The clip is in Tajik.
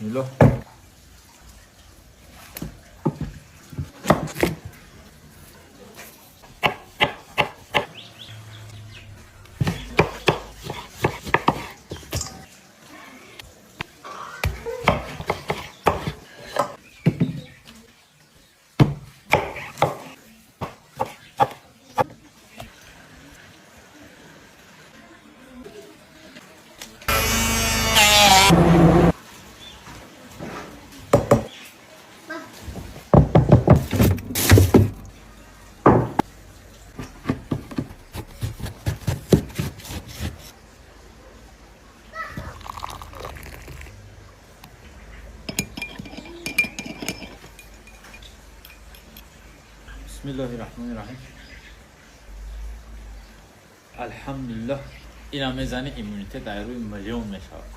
Бисмиллоҳ. Бисмиллоҳи раҳмони раҳим. Алҳамдулиллоҳ, ина мезани, иммунитет дар рӯи миллион мешавад.